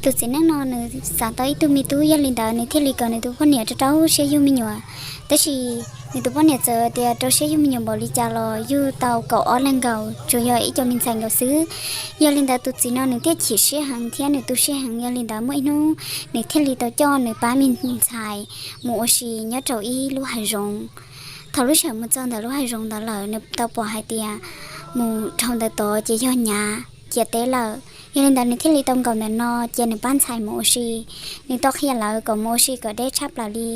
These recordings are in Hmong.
Tus txiv neej no nws xav tau ib tug me tub, yog li ntawd nws thiaj li kom nws tus poj niam rau rau siab yug me nyuam. Tab sis nws tus poj niam txawm tias rau siab yug me nyuam npaum li cas los yug tau kaum ob leeg nkaus, tsuas yog ib co me ntxhais nkaus xwb. Yog li ntawd tus txiv no nws thiaj chim siab heev thiab nws tu siab heev, yog li ntawd muaj ib hnub nws thiaj li tau coj nws pab me ntxhais mus ua si nyob rau ib lub hav zoov. Thaum lub sij hawm mus txog ntawm lub hav zoov ntawd lawm nws tau pom hais tias mus dhau ntawm tod ces yog Nyav ciam teb lawm. Yog li ntawd nws thiaj li tau nkaum ntawm no cia nws pab ntxhais mus ua si. Nws tau qhia lawv kom mus ua si kom deb tshaj plaws li.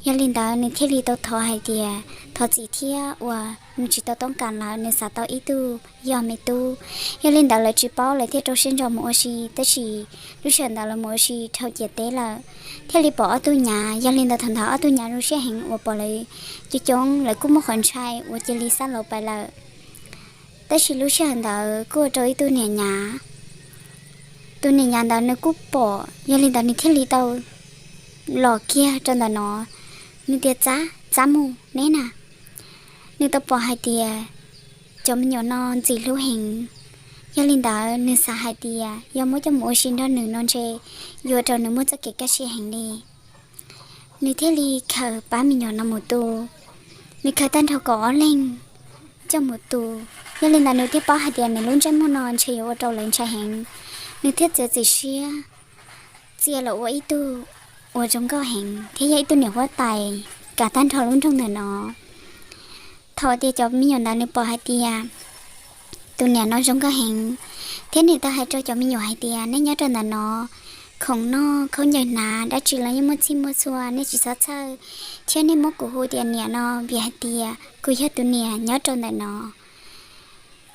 Yog li ntawd nws thiaj li tau thov hais tias thov txim thiab uas nws tsis tau toob kas lawm, nws xav tau ib tug yog me tub. Yog li ntawd lawv tsis paub, lawv thiaj rau siab ntso mus ua si, tab sis lub sij hawm ntawd lawv mus ua si dhau ciam teb lawm, thiaj li pom ob tug Nyav. Yog li ntawd thaum ntawd ob tug Nyav zoo siab heev uas pom lawv coob coob, lawv kuj muaj qhov ntshai uas cia li xab laus pais lawm. Tab sis lub sij hawm ntawd kuj ua rau ib tug niam Nyav, tus niam Nyav ntawd nws kuj pom, yog li ntawd nws thiaj li tau los kiag rau ntawm no. Nws tias, Txav, txav mus neb na. Nws tau pom hais tias cov me nyuam no ntxim hlub heev. Yog li ntawd nws xav hais tias yog muab coj mus ua si nrog nws no ntshe yuav ua rau nws muaj txoj kev kaj siab heev li. Nws thiaj li khaws pab me nyuam no mus tu. Nws khaws tag nrho kaum ob leeg coj mus tu. Yog li ntawd nws thiaj paub hais tias nws lub ntsej muag no ntshe yuav ua rau lawv ntshai heev. Nws thiaj txiav txim siab txia los ua ib tug uas zoo nkauj heev thiab yog ib tug niam huab tais kav tag nrho lub nroog ntawm no. Thaum tias cov me nyuam ntawd nws pom hais tias tus niam no zoo nkauj heev, thiab nws tau hais rau cov me nyuam hais tias, Neb nyob rau ntawm no, khoom noj khaub ncaws hnav dab tsi los yeej muaj txhij muaj txhua, nej tsis txhob txhawj, thiab nej muab kuv hu tias niam no vim hais tias kuv yog tus niam nyob rau ntawm no.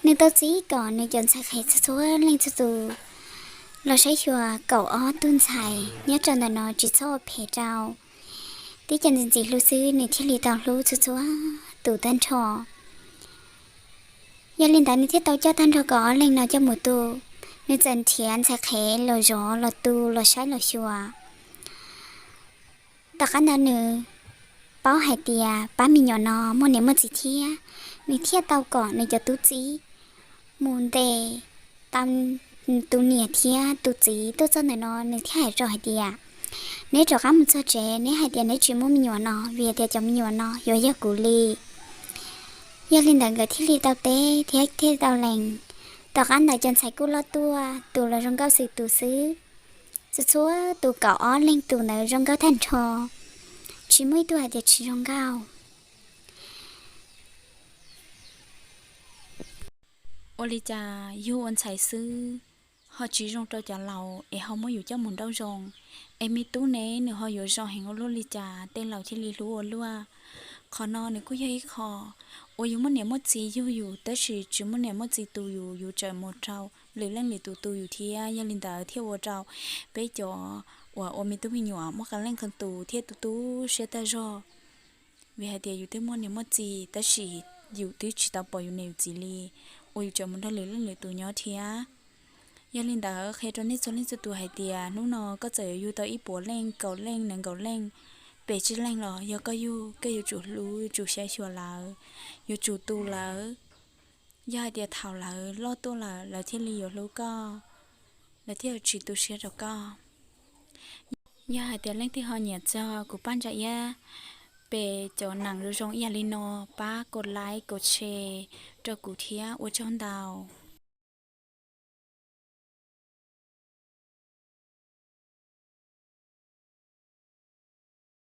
Nws tau txib kom nws cov ntxhais qhev txhua txhua leej txhua tus los saib xyuas kaum ob tug ntxhais nyob rau ntawm no tsis txhob ua phem rau. Tib co ntxim ntxim hlub xwb nws thiaj li tau hlub txhua txhua tus tag nrho. Yog li ntawd nws thiaj tau coj tag nrho kaum ob leeg no coj mus tu. Nws txawm nrhiav ntxhais qhev los zov los tu los saib los xyuas. Tom qab ntawd nws paub hais tias pab me nyuam no muaj niam muaj txiv thiab, nws thiaj tau kom nws cov tub txib mus ntes tau tus niam thiab tus txiv tuaj txog ntawm no. Nws thiaj hais rau hais tias, Neb rov qab mus txog tsev neb hais tias neb tsis muaj me nyuam no vim tias cov me nyuam no yuav yog kuv li. Yog li ntawd nkawd thiaj li tau teb thiab thiaj tau lees. Tom qab ntawd cov ntxhais kuj loj tuaj, tus los zoo nkauj xwm tus xwb. Txhua txhua tus kaum ob leeg tus ntawd zoo nkauj tag nrho, tsis muaj ib tug hais tias tsis zoo nkauj. Ua li cas yug ua ntxhais xwb ho tsis zoo rau cov laus es ho muab yus coj mus nrauj zoo, es me tub ne nws ho yuav zoo heev ua luaj li cas tej laus thiaj li hlub ua luaj. Qhov no nws kuj yog ib qho uas yus muaj niam muaj txiv yug yus tab sis tsis muaj niam muaj txiv tu yus, yus tseem mus raug lwm leej lwm tus tu yus thiab. Yog li ntawd thiaj ua rau peb cov uas ua me tub me nyuam muaj qee leej qee tus thiaj tu tu siab tag zog. Vim hais tias yus twb muaj niam muaj txiv tab sis yus twb tsis tau pom yus niam yus txiv li, uas yus tseem mus nrog lwm leej lwm tus nyob thiab. Yog li ntawd qhia rau nej txhua leej txhua tus hais tias hnub no koj txawm yuav yug tau ib puas leej, kaum leej, nees nkaum leej, pes tsib leeg los yog koj yug, koj yuav tsum hlub, yuav tsum saib xyuas lawv, yuav tsum tu lawv. Yog hais tias thaum lawv loj tuaj lawm lawv thiaj li yuav hlub koj, lawv thiaj yuav tsis tu siab rau koj. Yog hais tias leej twg ho nyiam txog kuv Paj Ntsa Iab pem cov neeg zoo zoo ib yam li no, pab kos like kos share rau kuv thiab ua tsaug ntau.